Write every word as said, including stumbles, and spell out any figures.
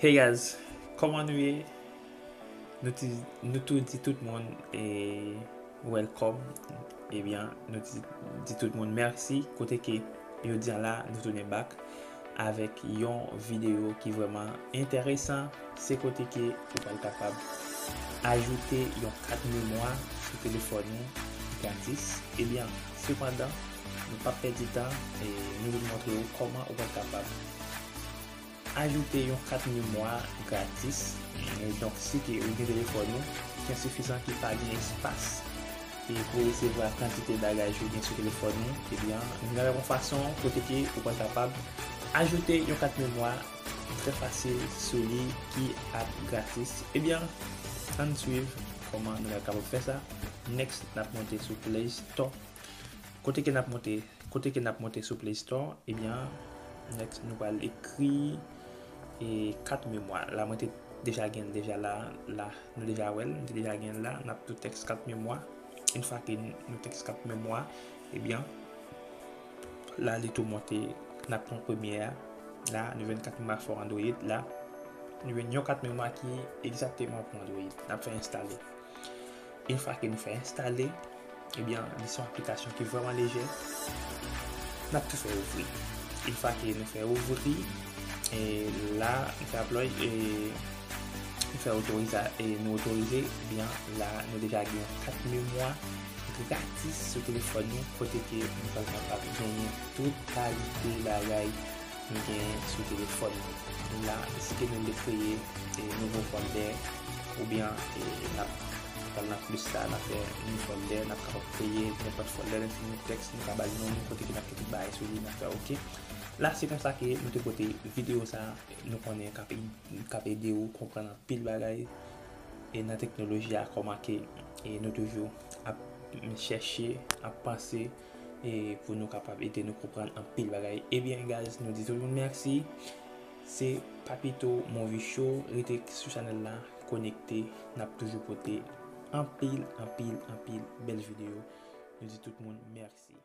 Hey guys, kòman nou ye? Nou ti, nou tou di tout moun e welcome. Ebyen, nou ti di tout moun mèsi. Kote ke jodi a la, nou tounen back avèk yon videyo ki vrèman enteresan. Se kote ke ou pral kapab ajoute yon kat memwa sou telefòn ou gratis. Ebyen, sepandan, nou p ap pèdi tan e nou vin montre ou kòman ou pral kapab ajoute yon kat memwa gratis. E donk, si ke ou gen telefòn ou ki ensifizan, ki pa gen espas e pou resevwa kantite bagay ke ou gen sou telefòn ou, ebyen, nou gen yon fason kote ke ou pral kapab ajoute yon kat memwa trè fasil sou li ki ap gratis. Ebyen, ann swiv kòman nou pral kapab fè sa. Next, n ap monte sou Play Store. Kote ke n ap monte, kote ke n ap monte sou Play Store, ebyen, next, nou pral ekri e kat memwa. La, mwen te deja gen l deja la, la, nou deja wè l, nou te deja gen l la, n ap tou tèks kat memwa. Yon fwa ke nou tèks kat memwa, ebyen, la, li tou monte, n ap pran premye a. La, nou jwenn kat memwa for Android, la, nou jwenn yon kat memwa ki egzakteman pou Android. N ap fè enstale. Yon fwa ke nou fè enstale, ebyen, li se yon aplikasyon ki vrèman lejè. N ap tou fè ouvri. Yon fwa ke nou fè ouvri, e la, nou fè aploy, e nou fè otoriza-, e nou otorize, ebyen, la, nou deja gen yon kat memwa gratis sou telefòn nou, kote ke nou pral kapab genyen tout kalite bagay nou gen sou telefòn nou. La, si ke nou vle kreye e nouvo folder, oubyen e n ap pral nan plis la, n ap fè new folder, n ap kapab kreye nenpòt folder, n fini tèks, nou ka ba l non nou, kote ke n ap kite bagay sou li, n ap fè oke. La, se konsa ke nou te pote videyo sa, nou konnen k ap, k ap ede ou konprann anpil bagay e nan teknoloji a, kòman ke e nou toujou ap chèche, ap panse e pou nou kapab ede nou konprann anpil bagay. Ebyen, guys, nou di tout moun mèsi. Se Papito Movie Show. Rete sou chanèl la, konekte. N ap toujou pote anpil, anpil, anpil bèl videyo. Nou di tout moun mèsi.